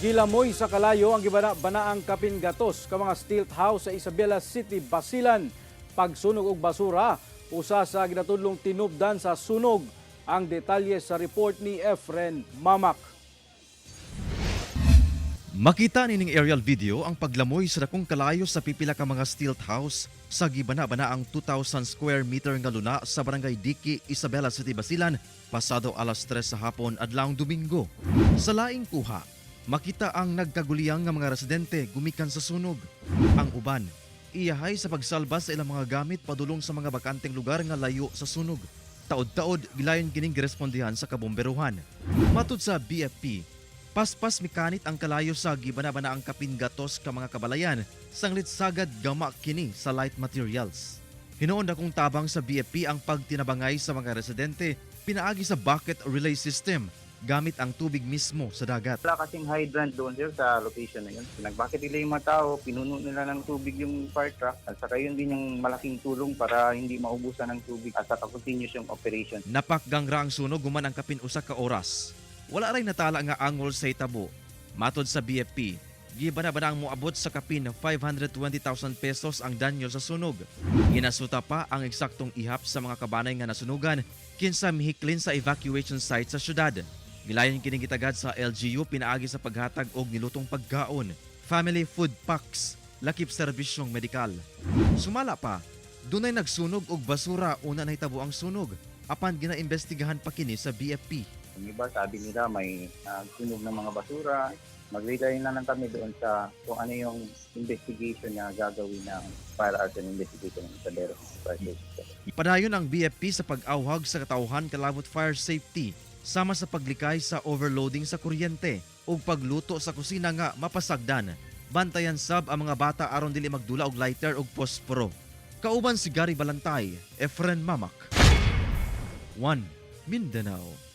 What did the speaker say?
Gilamoy sa kalayo ang gibana-banaang kapin gatos ka mga stilt house sa Isabela City, Basilan. Pagsunog og basura, usa sa ginatudlong tinubdan sa sunog. Ang detalye sa report ni Efren Mamak. Makita nining aerial video ang paglamoy sa dakong kalayo sa pipila ka mga stilt house sa gibana-banaang 2,000 square meter nga luna sa Barangay Diki, Isabela City, Basilan, pasado alas 3 sa hapon adlawng Domingo. Sa laing kuha, makita ang nagkaguliyang nga mga residente gumikan sa sunog. Ang uban, iyahay sa pagsalba sa ilang mga gamit padulong sa mga bakanteng lugar nga layo sa sunog. Taod-taod, gilayon kining girespondihan sa kabomberuhan. Matud sa BFP, paspas mikanit ang kalayo sa gibanabana ang kapin gatos ka mga kabalayan, sanglit sagad gama kini sa light materials. Hinuon dakong tabang sa BFP ang pagtinabangay sa mga residente pinaagi sa bucket relay system gamit ang tubig mismo sa dagat. Wala kasing hydrant doon, sir, sa location na yun. Nag-bucket nila yung mga tao, pinuno nila ng tubig yung fire truck. At saka yun din yung malaking tulong para hindi maubusan ng tubig at saka continuous yung operation. Napakgang ra ang sunog human ang kapin usa ka oras. Wala ray natala nga angol sa hitabo. Matod sa BFP, gibanabana ang moabot sa kapin 520,000 pesos ang danyo sa sunog. Ginasuta pa ang eksaktong ihap sa mga kabanay nga nasunugan kinsa mihiklin sa evacuation site sa syudad. Gilayon kining gitagad sa LGU pinaagi sa paghatag og nilutong pagkaon, family food packs, lakip serbisyong medikal. Sumala pa, dunay nagsunog og basura una nahitabo ang sunog apan ginaimbestigahan pa kini sa BFP. Yung iba, sabi nila may sunog ng mga basura. Mag-rely na lang kami doon sa kung ano yung investigation na gagawin ng fire arson investigation ng Isabela Fire Station. Padayon ang BFP sa pag-awhag sa katawhan kalabot fire safety sama sa paglikay sa overloading sa kuryente ug pagluto sa kusina nga mapasagdan. Bantayan sab ang mga bata aron dili magdula og lighter ug posporo. Kauban si Gary Balantay, Efren Mamak. 1 Mindanao.